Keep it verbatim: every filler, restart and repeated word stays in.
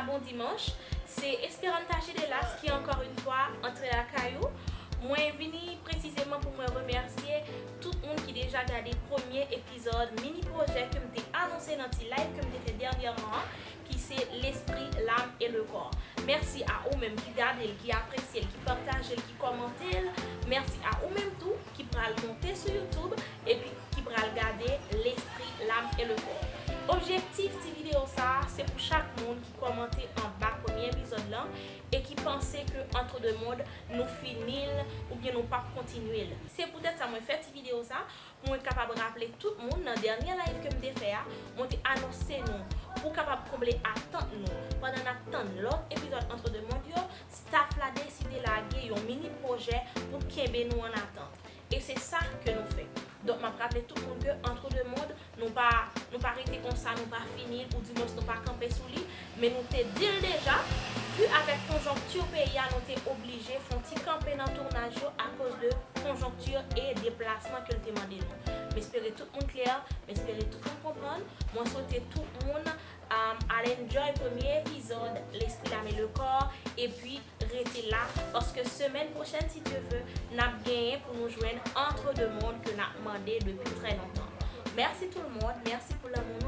Bon dimanch, se Esperanta Gedelas ki ankò yon fwa antre lakay ou. Mwen vini presizeman pou mwen remèsye tout moun ki deja gade premye epizòd mini pwojè ke m te anonse nan ti live ke m te fè dènyèman an, ki se L'esprit, l'âme et le corps. Mèsi a ou menm ki gade l, ki apresye l, ki pataje l, ki kòmante l. Mèsi a ou menm tou ki pral monte sou YouTube epi ki pral gade L'esprit, l'âme et le corps. Objektif ti videyo sa a, se pou chak moun ki kòmante anba premye epizòd lan e ki panse ke Entre Deux Mondes, nou fini l oubyen nou p ap kontinye l. Se poutèt sa mwen fè ti videyo sa, pou mwen kapab raple tout moun nan dènye live ke m te fè a, mwen te anonse nou pou kapab konble atant nou. Pandan n ap tann lòt epizòd Entre Deux Mondes yo, staff la deside lage yon mini pwojè pou kenbe nou an atant. E se sa ke nou fè. Donk, m ap raple tout moun ke Entre Deux Mondes, nou pa, nou pa rete konsa, nou pa fini l, oudimwens nou pa kanpe sou li, men nou te di l deja, vi avèk konjonkti peyi a, nou te oblije fè yon ti kanpe nan tounaj yo akoz de konjonkti e deplasman ke l te mande nou. M espere tout moun klè, m espere tout moun konprann. Mwen swete tout moun um, al enjoy premye epizòd L'esprit, l'âme et le corps, epi rete la, paske semèn pwochèn, si Dye vle, n ap genyen pou nou jwenn Entre Deux Mondes ke n ap mande depi trè lontan. Mèsi tout le monde, mèsi pou lanmou